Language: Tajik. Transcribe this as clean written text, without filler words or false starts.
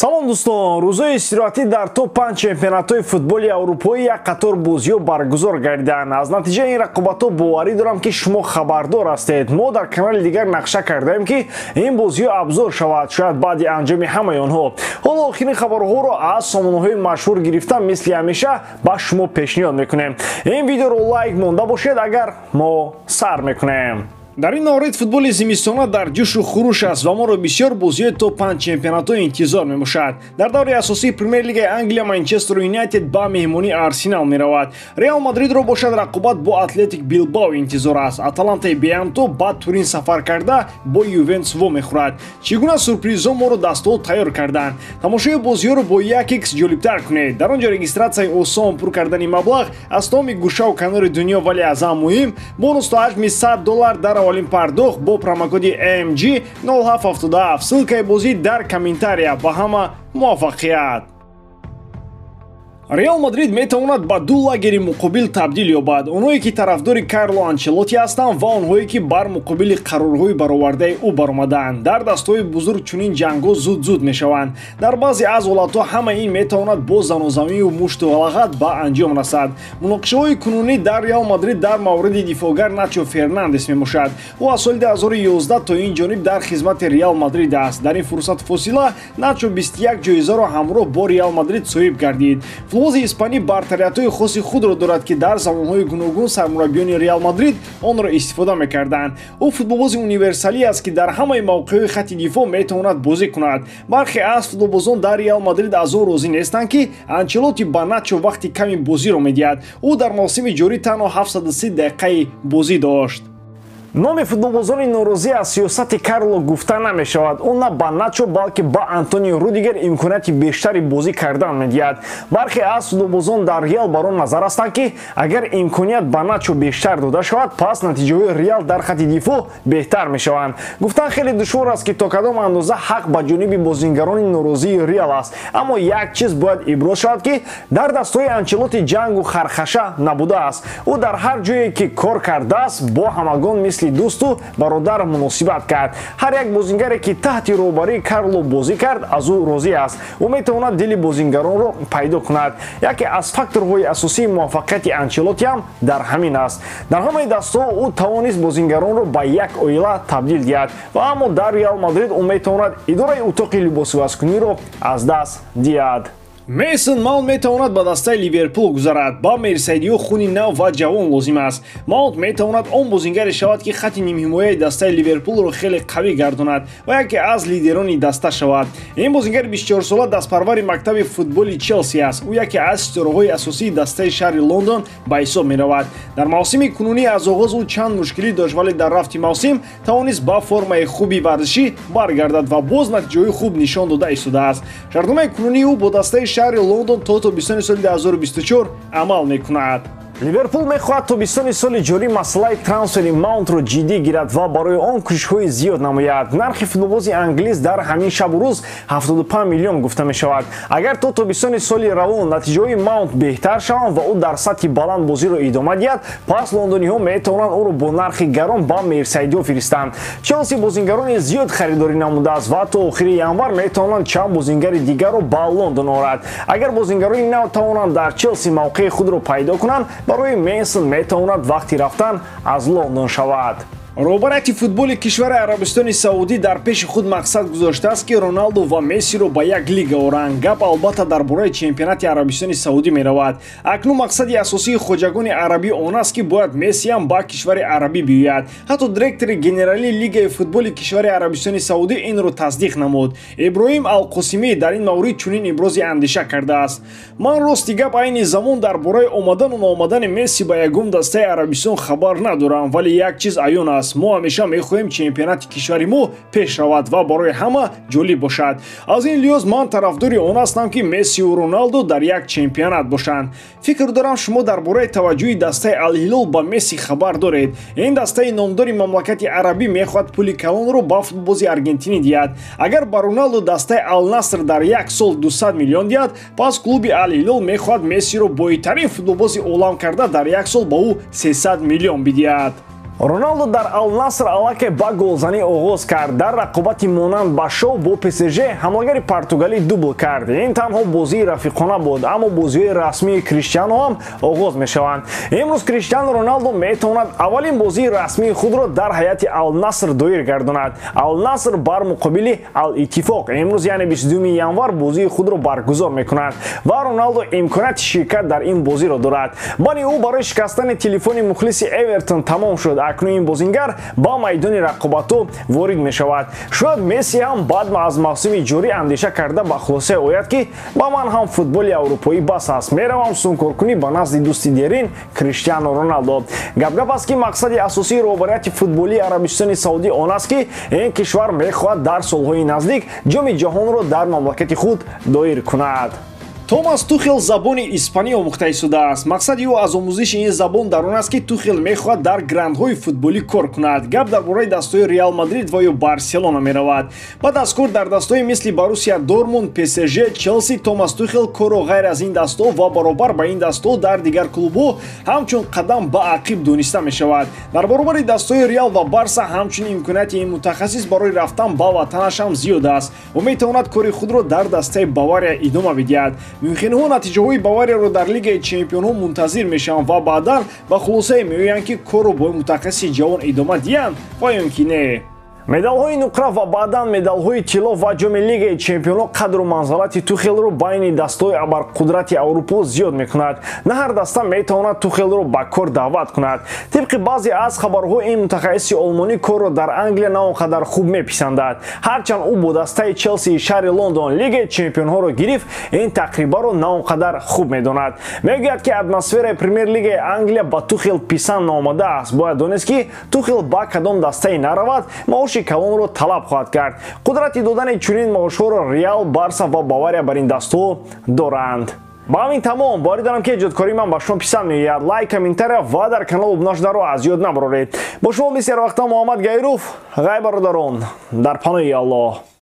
Салом, дӯстон! Рӯзҳои истироҳатӣ дар топ 5 чемпионатҳои футболи аврупоӣ як қатор бозиҳо баргузор гардиданд. Аз натиҷаи ин рақобатҳо боварӣ дорам, ки шумо хабардор ҳастед. Мо дар канали дигар нақша кардаем, ки ин бозиҳо абзор шавад, шояд баъди анҷоми ҳамаи онҳо. Ҳоло охирин хабарҳоро аз сомонаҳои машҳур гирифта, мисли ҳамеша ба шумо пешниҳод мекунем. Ин видеоро лайк монда бошед, агар мо сар мекунем. Дар ин маврид футболи зимистона дар ҷӯшу хуруш аст ва моро бисёр бозиҳои топ 5 чемпионатҳо интизор мебошад. Дар даври асосии Премер-лигаи Англия Манчестер Юнайтед ба меҳмонии Арсенал меравад. Реал Мадридро бошад, рақобат бо Атлетик Билбао интизор аст. Аталантаи беҳамто ба Турин сафар карда, бо Ювентус вомехӯрад. Чӣ гуна сюрпризҳо моро дастҳо тайёр карданд? Тамошои бозиҳоро бо 1x ҷолибтар кунед. Дар он ҷо регистратсияи осон, пур кардани маблағ аз тамоми гӯшаву канори дунё, вале аз ҳам муҳим, бонус то ҳаҷми 100 доллар дар аввалин пардохт бо промокоди AMG 0777. Ссылкаи бозӣ дар комментария. Ба ҳама муваффақият! Реал Мадрид метавонад ба ду лагери муқобил табдил ёбад: онҳое, ки тарафдори Карло Анчелоти ҳастанд, ва онҳое, ки бар муқобили қарорҳои баровардаи ӯ баромадаанд. Дар дастҳои бузург чунин ҷангҳо зуд-зуд мешаванд. Дар баъзе аз ҳолатҳо ҳама ин метавонад бо занозанию мушту лағат ба анҷом расад. Муноқишаҳои кунунӣ дар Реал Мадрид дар мавриди дифоъгар Начо Фернандес мебошад. Ӯ аз соли 2011 то ин ҷониб дар хизмати Реал Мадрид аст. Дар ин фурсату фосила Начо 21 ҷоизаро ҳамроҳ бо Реал Мадрид соҳиб гардид. Футболбози испанӣ бартариятҳои хоси худро дорад, ки дар замонҳои гуногун сармураббиёни Реал Мадрид онро истифода мекарданд. Ӯ футболбози универсалӣ аст, ки дар ҳамаи мавқеъҳои хатти дифоъ метавонад бозӣ кунад. Бархе аз футболбозон дар Реал Мадрид аз он розӣ нестанд, ки Анчелоти ба Начо вақти ками бозиро медиҳад. Ӯ дар мавсими ҷорӣ танҳо 730 дақиқаи бозӣ дошт. Номи футболбозони норозӣ аз сиёсати Карло гуфта намешавад. Ӯ на ба Начо, балки ба Антонио Рудигер имконияти бештари бозӣ кардан медиҳад. Бархе аз футболбозон дар Реал бар он назар ҳастанд, ки агар имконият ба Начо бештар дода шавад, пас натиҷаҳои Реал дар хатти дифоъ беҳтар мешаванд. Гуфтан хеле душвор аст, ки то кадом андоза ҳақ ба ҷониби бозингарони норозии Реал аст, аммо як чиз бояд иброз шавад, ки дар дастҳои Анчелоти ҷангу хархаша набудааст. Ӯ дар ҳар ҷое ки кор кардааст, бо ҳамагон мисли дӯсту бародар муносибат кард. Ҳар як бозингаре, ки таҳти роҳбарии Карло бозӣ кард, аз ӯ розӣ аст. Ӯ метавонад дили бозингаронро пайдо кунад. Яке аз факторҳои асосии муваффақияти Анчелоти ҳам дар ҳамин аст. Дар ҳамаи дастҳо ӯ тавонист бозингаронро ба як оила табдил диҳад ва аммо дар Реал Мадрид ӯ метавонад идораи утоқи либосивазкуниро аз даст диҳад. Мейсон Маунт метавонад ба дастаи Ливерпул гузарад. Ба мерсайдиҳо хуни нав ва ҷавон лозим аст. Маунт метавонад он бозингаре шавад, ки хатти нимҳимояи дастаи Ливерпулро хеле қавӣ гардонад ва яке аз лидерони даста шавад. Ин бозингари 24сола дастпарвари мактаби футболи Челси аст. Ӯ яке аз ситораҳои асосии дастаи шаҳри Лондон ба ҳисоб меравад. Дар мавсими кунунӣ аз оғоз ӯ чанд мушкилӣ дошт, вале дар рафти мавсим тавонист ба формаи хуби варзишӣ баргардад ва боз натиҷаҳои хуб нишон дода истодааст. Шартномаи кунунии ӯ бо дастаи шаҳри Лондон то тобистони соли 2024 амал мекунад. Ливерпул мехоҳад тобистони соли ҷорӣ масъалаи трансфери Маунтро ҷиддӣ гирад ва барои он кӯшишҳои зиёд намояд. Нархи футболбози англис дар ҳамин шабу рӯз 75 миллион гуфта мешавад. Агар то тобистони соли равон натиҷаҳои Маунт беҳтар шаванд ва ӯ дар сатҳи баланд бозиро идома диҳад, пас лондониҳо метавонанд ӯро бо нархи гарон ба мерсайдиҳо фиристанд. Челси бозингарони зиёд харидорӣ намудааст ва то охири январ метавонанд чанд бозингари дигарро ба Лондон орад. Агар бозингарони нав тавонанд дар Челси мавқеи худро пайдо кунанд, барои Мейсон метавонад вақти рафтан аз Лондон шавад. Роҳбарияти футболи кишвари Арабистони Саудӣ дар пеши худ мақсад гузоштааст, ки Роналду ва Мессиро ба як лига оранд. Гап, албатта, дар бораи чемпионати Арабистони Саудӣ меравад. Акнун мақсади асосии хоҷагони арабӣ он аст, ки бояд Мессиам ба кишвари арабӣ биёяд. Ҳатто директори генералии лигаи футболи кишвари Арабистони Саудӣ инро тасдиқ намуд. Иброҳим Алқосимӣ дар ин маврид чунин ибрози андеша кардааст: «Ман, рости гап, айни замон дар бораи омадану наомадани Месси ба ягон дастаи Арабистон хабар надорам, вале як чиз аён аст: мо ҳамеша мехоҳем чемпионати кишвари мо пеш равад ва барои ҳама ҷолиб бошад. Аз ин лиҳоз ман тарафдори он ҳастам, ки Мессиу Роналдо дар як чемпионат бошанд. Фикр дорам, шумо дар бораи таваҷҷӯҳи дастаи Алҳилол ба Месси хабар доред. Ин дастаи номдори мамлакати арабӣ мехоҳад пули калонро ба футболбози аргентинӣ диҳад. Агар ба Роналдо дастаи Алнаср дар як сол 200 миллион диҳад, пас клуби Алҳилол мехоҳад Мессиро бойтарин футболбози олам карда, дар як сол ба ӯ 300 миллион бидиҳад». Роналдо дар Ал-Наср аллакай ба голзанӣ оғоз кард. Дар рақобати монанд ба шоу бо ПСЖ ҳамлагари португалӣ дубл кард. Ин танҳо бозии рафиқона буд, аммо бозиҳои расмии Криштиано ҳам оғоз мешаванд. Имрӯз Криштиано Роналдо метавонад аввалин бозии расмии худро дар ҳайати Ал-Наср доир гардонад. Ал-Наср бар муқобили Ал-Иттифоқ имрӯз, яъне 22 январ, бозии худро баргузор мекунад ва Роналдо имконияти ширкат дар ин бозиро дорад. Бани ӯ барои шикастани телефони мухлиси Эвертон тамом шуд. Акнун ин бозингар ба майдони рақобатҳо ворид мешавад. Шояд Месси ҳам баъд аз мавсими ҷорӣ андеша карда ба хулоса ояд, ки ба ман ҳам футболи аврупоӣ бас аст, меравам сумкоркунӣ ба назди дӯсти дерин Криштиано Роналдо. Гапгап аст, ки мақсади асосии роҳбарияти футболии Арабистони Саудӣ он аст, ки ин кишвар мехоҳад дар солҳои наздик Ҷоми ҷаҳонро дар мамлакати худ доир кунад. Томас Тухел забони испанӣ омӯхта истодааст. Мақсади ӯ аз омӯзиши ин забон дар он аст, ки Тухел мехоҳад дар грандҳои футболӣ кор кунад. Гап дар бораи дастҳои Реал Мадрид ва ё Барселона меравад. Баъд аз кор дар дастҳои мисли Боруссия Дортмунд, ПСЖ, Челси, Томас Тухел корро ғайр аз ин дастҳо ва баробар ба ин дастҳо дар дигар клубҳо ҳамчун қадам ба ақиб дониста мешавад. Дар баробари дастҳои Реал ва Барса ҳамчунин имконияти ин мутахассис барои рафтан ба ватанаш ҳам зиёд аст. Ӯ метавонад кори худро дар дастаи Бавария идома бидиҳад. Мюнхенҳо натиҷаҳои Баварияро дар Лигаи чемпионҳо мунтазир мешаванд ва баъдан ба хулосае меоянд, ки корро бо мутахассиси ҷавон идома диҳанд ва ё ин ки не. Медалҳои нуқра ва баъдан медалҳои тилло ва ҷоми Лигаи чемпионҳо қадру манзалати Тухелро байни дастҳои абарқудрати Аврупо зиёд мекунад. На ҳар даста метавонад Тухелро ба кор даъват кунад. Тибқи баъзе аз хабарҳо, ин мутахассиси олмонӣ корро дар Англия на он қадар хуб меписандад. Ҳарчанд ӯ бо дастаи Челсии шаҳри Лондон Лигаи чемпионҳоро гирифт, ин тақрибаро на он қадар хуб медонад. Мегӯяд, ки атмосфераи Премер-лигаи Англия ба Тухел писанд наомадааст. Бояд донист, ки Тухел ба кадом дастае наравад, маоши калонро талаб хоҳад кард. Қудрати додани чунин маошҳоро Реал, Барса ва Бавария бар ин дастҳо доранд. Ба ҳамин тамом. Боварӣ дорам, ки эҷодкории ман ба шумо писанд меояд. Лайк, комментария ва дар канал обуна шуданро аз ёд набароред. Бо шумо мисли ҳар вақта Муҳаммад Гайров. Ғайб, бародарон, дар паноҳи Аллоҳ.